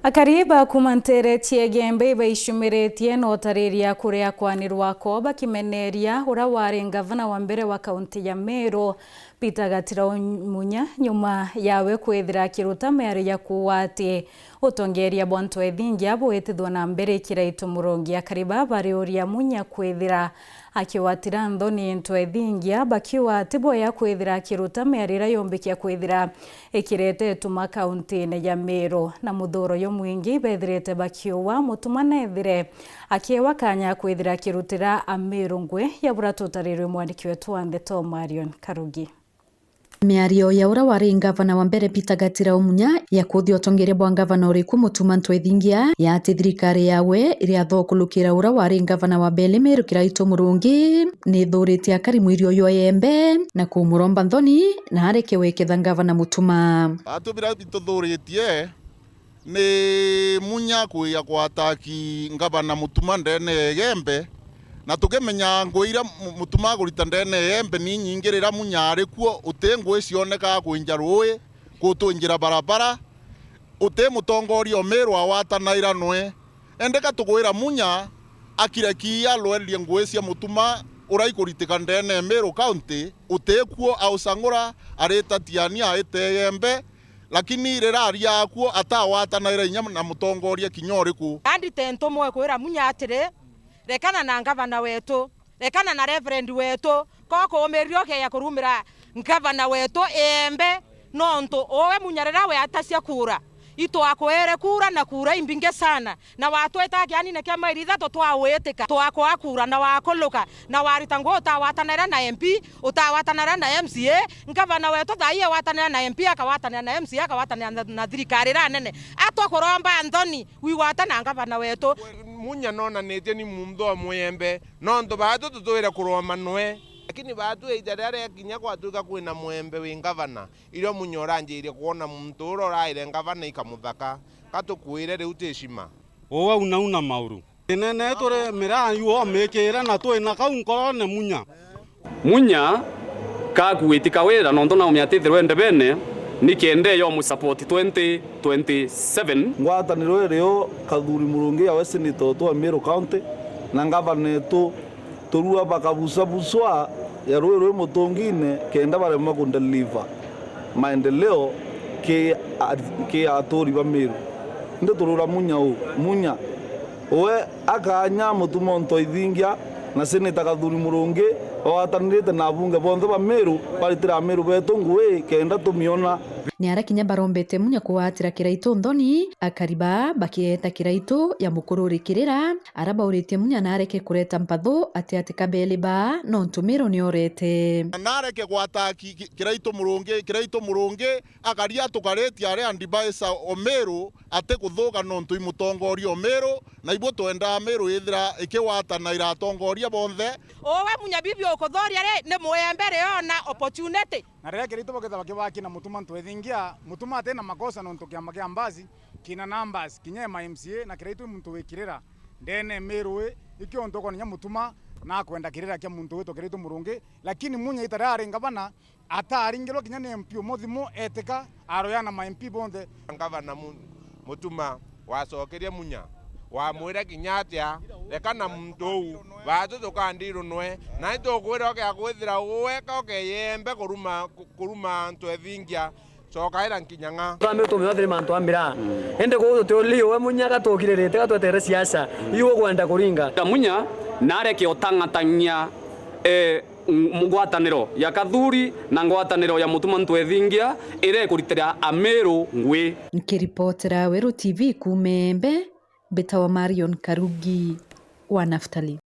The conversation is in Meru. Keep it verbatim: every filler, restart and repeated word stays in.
Akari ba kuuma nteere cia Igembe ibaicumiritie na utariria kuria kwanirwa kwao bakimeneria ura wari ngavana wa mbere wa kaunti ya Meru, Peter Gatira Munya, nyuma yawe kwithira akiruta miario ya kuuga ati utongeria bwa Ntwethingia buitithwa na mbere i Kiraitu Murungi. Akari baa bariuria Munya kwithira akiwatira nthoni Ntwethingia, bakiuga ati bwega kwithira akiruta miario iria yombikia kwithira ikirete tuma kauntine ya Meru, na muthuro jumwingi bethirite bakiuga Mutuma nethire akiewa kanya kwithira akirutira Ameru ngui, ya bura tutarirwe mwandiki wetu wa ndeto Marion Karugi. Miario ya ura wari ngavana wa mbere Peter Gatira Munya ya kuthia utongeria bwa ngavana uriku Mutuma Ntwethingia ya ati thirikari yawe iria athokulukira ura wari ngavana wa mbere Meru Kiraitu Murungi ni ithuritie akari mwirio jwa Igembe na kumuromba nthoni na areke gwiketha ngavana Mutuma. Atu bira bituthuritie ni Munya kwija kwataki ngavana Mutuma ndene ya Igembe, na tukimenya ngui iria Mu-, Mutuma agurita ndene ya Igembe ni inyingi. Riria Munya ari kuo, uti ngui cionekaa kwinja ruui, gutwinjira barabara, uti mutongoria o Meru awatanaira nwe. Indi ka tukwira Munya akire kiia rwererie ngui cia Mutuma uria ikuritika ndene ya Meru County, uti kuo, ausang'ura, arita Tiania, aita Igembe, lakini riria aria akuo atawatanaira inya na mutongoria kinya uriku. Andite ntumwa kwira Munya atiri, rekana na ngavana wetu, rekana na reverend wetu, ko kuumirire ukeeja kurumira ngavana wetu Igembe, nontu uwe Munya riria we atacia kura, itwakwere kura na kura imbingi sana. Na watwita kianine kia mairi ithatu twawitika, twakwa kura na wakuluka, na warita ngui utawatanira na M P, utawatanira na M C A, ngavana wetu thaa ii ewatanira na M P, akawatanira na M C A, akawatanira na, na thirikari iria nene. Atwa kuromba nthoni, wigwata na ngavana wetu. Munya nonanitie ni munthu o mwembe, nontu baatu tutwire kuroma nwe. Lakini baatu ita riria riakinya gwatwika kwina mwembe wi ngavana, irio Munya uranjirie kwona muntu uria uraire ngavana ikamuthaka, ka tukwire riu ti shima. Uwe unauna mauru. Inene turi miraa yu omikire na twina kau nkorone Munya. Munya kakuiti kawira nontu naumia atithirwe ndebene ni kenda yo mu support twenty twenty-seven. Ngwataniro irio Kathuri Murungi ya Western Toto wa Meru County na ngavana etu turua bakabucabucwa ya rui rwi mutungine kenda baremwa kundeliver maendeleo ki a-, ki aturi ba Meru. Indi turura Munya u, Munya uwe akanya Mutuma Ntwethingia na Seneta Kathuri Murungi bagwatanirite na abunge bonthe ba Meru baritira Ameru betu ngui kenda tumiona. Ni aria kinya barombete Munya kugwatira Kiraitu nthoni, akari baa bakieta Kiraitu ya mukururikirira, aria bauritie Munya nareke kureta mpathu ati ati kabeli baa nontu Meru niorete. Na nareke gwata ki-, ki-, Kiraitu Murungi, Kiraitu Murungi akaria tukaritie aria advisor o Meru ati kuthuka nontu i mutongoria o Meru, na ibuo twendaa Meru ithira ikiwatana ira atongoria bonthe. Uwe Munya bibi ukuthoria ri, ni mwembe riona opportunity. Na riria Kiraitu bakethira bakibakina Mutuma Ntwethingia, Mutuma ati na makosa nontu kiama kia Mbasi kina numbers, kinya ma M C A, na Kiraitu i muntu wi kirira ndene Meru ii, ikio ntu ukoona kinya Mutuma nakwenda kirira kia muntu witwa Kiraitu Murungi, lakini Munya ita riria ari ngavana, ataringirwe kinya ni M P umwe thimu, etika, aroyana ma M P bonthe. Ngavana Mu-, Mutuma wacokerie Munya, wamwira kinya atia, reka na muntu uu, baatu tukandirunwe, na itukwira ukea kwithira uweka ukeyembe kuruma, ku-, kuruma Ntwethingia, cokaira nkinya ng'a. Twambe tumiwa thiri mantu a miraa. Indi kuu tutiulii uwe Munya gatukiririte gatwetere siasa. Iu ukwenda kuringa. Kamunya nareke utang'atang'ia, eh, ng-, ngwataniro ya Kathuri na ngwataniro ya Mutuma Ntwethingia iria ikuritira Ameru ngui. Nkiripotera Weru T V kuuma Embe, mbitawa Marion Karugi wa Naftali.